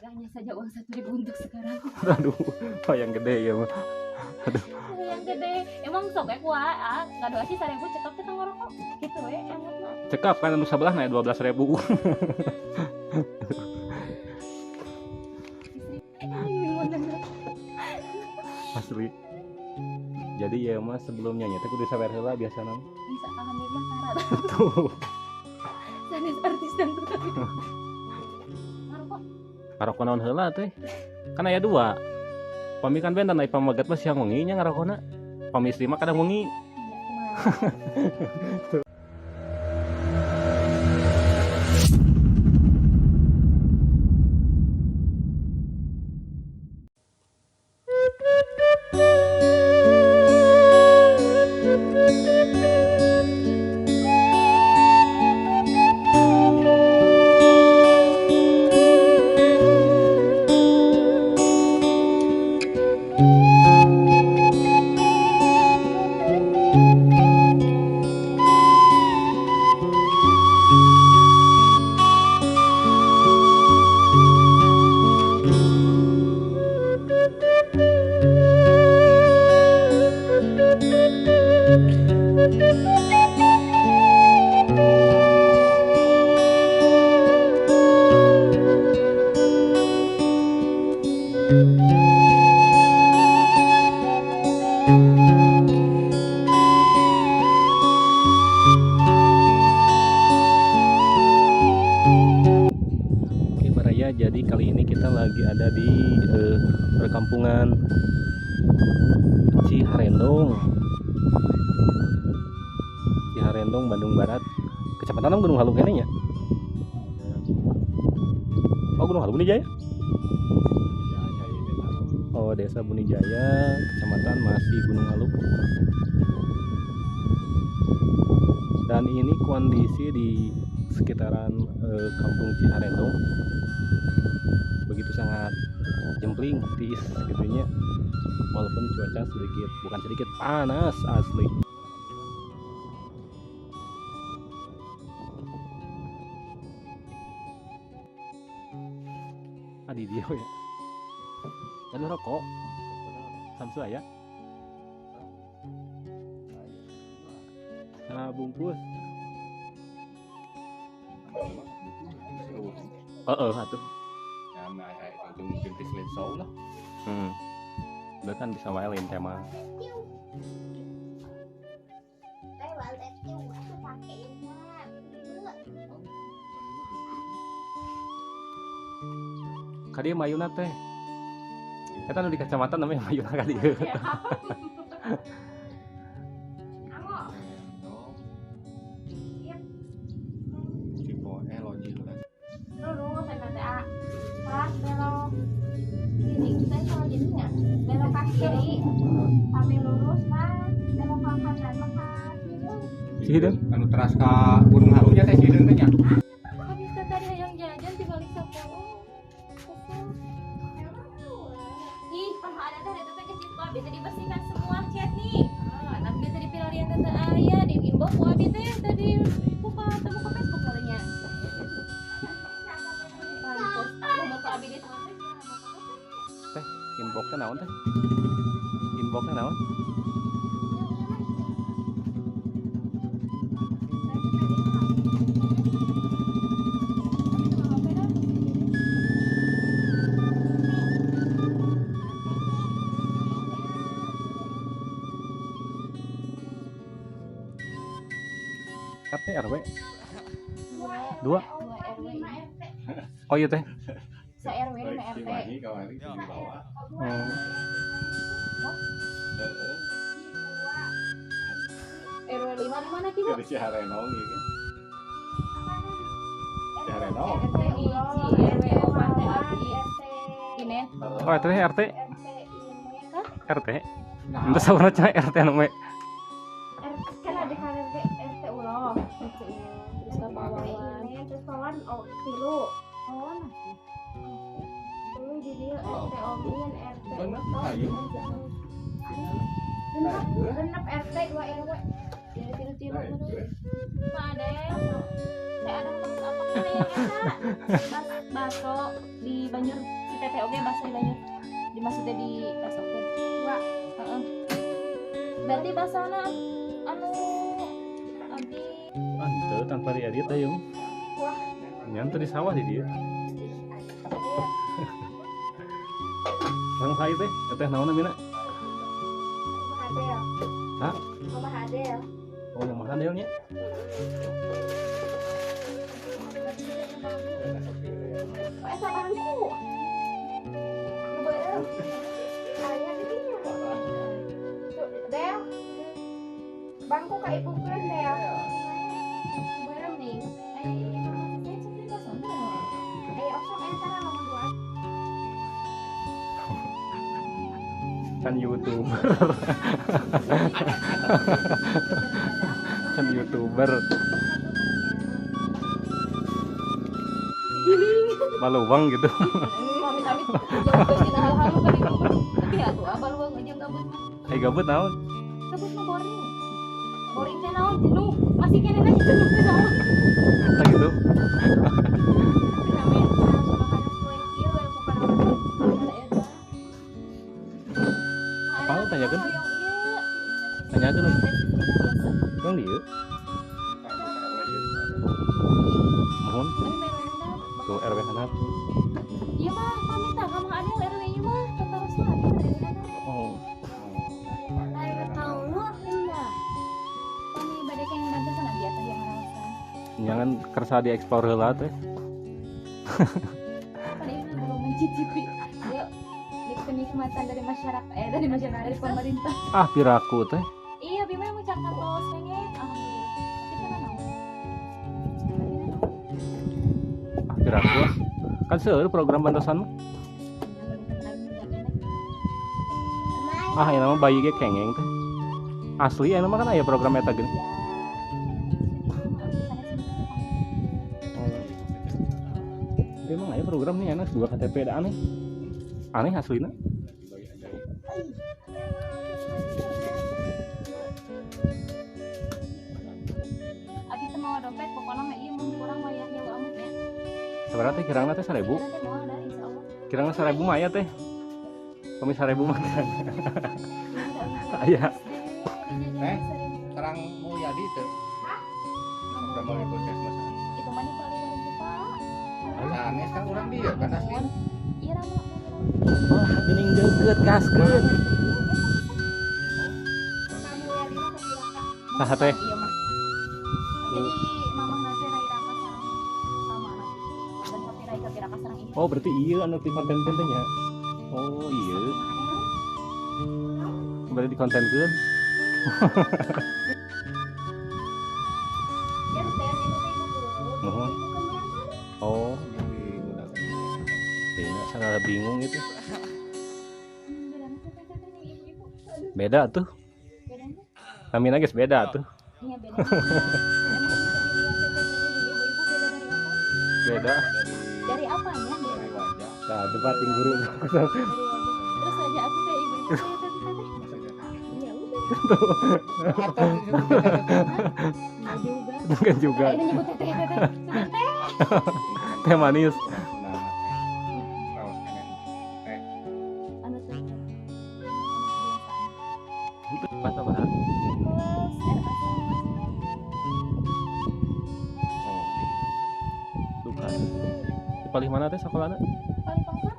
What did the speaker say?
Hanya saja uang 1.000 untuk sekarang. Aduh, oh yang gede ya mah. Aduh. Yang gede. Emang sok kuat, ah, ngadu sih 1.000 cekap kita ngerokok. Gitu we, emang mah. Cekap kan anu sebelah naik 12.000. Asli. Jadi ya mah sebelumnya nya teh kudu sawer heula biasana. Bisa alhamdulillah karat. Tuh. Sanes artis dan tuh tapi. Ngerokok. Ngarokok naon heula teh? Kan aya dua. Pami kan benten ai pamagat mah siang wengi nya ngarokona. Pami istri mah kadang wengi. Iya, kumaha. Oke Baraya, jadi kali ini kita lagi ada di perkampungan Ciharendong. Ciharendong, Bandung Barat. Kecamatan Gunung Halu kayaknya. Oh, Gunung Halu Bunijaya? Oh, Desa Bunijaya, Kecamatan masih Gunung Halu. Dan ini kondisi di sekitaran Kampung Ciharendong begitu sangat jempling, tiis gitunya, walaupun cuaca sedikit, bukan sedikit, panas asli. Ah, di dia ya. Ada rokok. Samsu ya. Nah, bungkus. Heeh, atuh. Lah. Udah kan bisa wae lain tema. Ka dieu mayuna teh. Eta nu di kecamatan namanya mayuna ka dieu. Lurus MTA. Pas belok kiri, kita kalau jadinya belok ke kiri, kami lurus mah belok ke kanan mah ke kiri. Cihideung. Anu teras ka Gunung Halu nya teh Cihideung teh nya. Habis teh tadi hayang jajan dibalik 10. Kesel. Ih, paha ada teh eta teh geus ku abi teh dibersihkan semua chat nih. Tapi teh dipilarian teh aya di inbox ku abi teh tadi buka teh buka Facebook katanya. Pantes, mau ke abi di teh. Teh, inbox teh naon teh? Inbox teh naon? RT RW 2. 2 RW. Oh iya teh. Sa RW 5 RT. Cimahi kamari di bawah. Oh. Heeh. RW 5 di mana Ki, Bu? Dari Ciharendong ieu kan. Ciharendong. RT hiji, RW 4 teh abi. Inen. Oh, itu teh RT. Hah? RT. Itu saurna cenah RT nu we. Kan ada RT RT uloh. RT terus ka pawawan. Terus pawan oh tilu. Pawawan masih. Tilu di dia RT Omin, RT Bener, Utoh. ayo. Genep, genep RT 2 RW. Jadi tilu-tilu meureun. Pak Ade, saya ada maksud apa yang eta? Pas Baso di Banjur si teteh oge baso di Banjur. Di maksudnya di basokeun. Wah. Heeh. Berarti basona anu abdi Ah, teu tanpa diedit ayo. Wah. Nyan teu di sawah di dieu. Lang hai teh, teh naon namina? Mama Adel. Hah? Mama Adel. Oh, Mama Adel nya. Kok eta bangku? Nu beureum. Aya di dinya. Tuh, Del. Bangku ka ibukeun, Del. Beureum nih. Ai saya sok di basona. Aya osok eta lamun dua. Kan YouTuber. Kan YouTuber. Maluwang gitu. Amit-amit jauh tina hal-hal ka ditu. Tapi atuh abah luang aja gabut mah. Ai gabut naon? Gabut mah boring. Boring teh naon jenuh. Masih keneh nanya jenuh teh naon. Tah gitu. Amin. Apa lu tanyakeun? Tanyakeun. Kang dieu. Mohon tuh RW handap. Iya mah, pamit ah, kamu ada RW nya mah, terus mah RW handap. Oh, Ayo tahu enggak? Kami bade keng bantuan abdi atau yang ngaraosan. jangan kersa dieksplor heula teh. Kan ini belum mencicipi. Yuk, di kenikmatan dari masyarakat, dari masyarakat, dari pemerintah. Ah, piraku teh. Iya, Bima mau cangkat tos pengen, alhamdulillah. Tapi kan naon? Tapi naon? Ah, piraku. Ah. Kan seueur program bantosan mah. Ah, ieu mah bayi ge kengeng teh. Asli ieu mah kan aya program eta geuning. Oh. Tapi emang aya program nih enak 2 KTP da aneh. Aneh aslina. Abi teh mawa dompet pokoknya mah ieu mun kurang wayah nyawa amut ya. Sebenarnya teh kirangna teh 1000. Kira teh moal da insyaallah. Kirangna 1000 mah aya teh. Kami 1000 mah. Aya. Teh, Terang Mulyadi teu. Udah mau di puskesmas. Itu mah di paling warung Pak. Sanes kan urang dieu kan asli. Iya rama. Wah, geuning deukeut gaskeun. Saha teh? Iya mah. Jadi mamah nate rai raka sareng sama nanti. Dan tapi rai ka piraka sareng ini. Oh, berarti iya anu di konten-konten teh nya. Oh, iya. Berarti di kontenkeun. Ya, teh, ibu teh ibu guru. Nuhun. Ibu kan barangkali. Oh, iya, saya bingung gitu. Bedana teh teh teh yang ibu-ibu. Beda tuh. Bedanya? Namina geus beda tuh. Iya beda. Emang bisa dilihat teh teh teh ibu-ibu beda dari apa? Beda. Dari apanya beda? Dari wajah. Nah, debat yang guru. Dari wajah. Terus aja aku kayak ibu-ibu kayak teh teh teh. Ya udah. Atau disebut teh. Enggak juga. Bukan juga. Ini nyebut teh teh teh. Sugan teh. Teh manis. Nah, raos keneh. Anu teh. Pas apa? Kelas RA. Oh. Duka. Di paling mana teh sekolahna? Paling pangkar.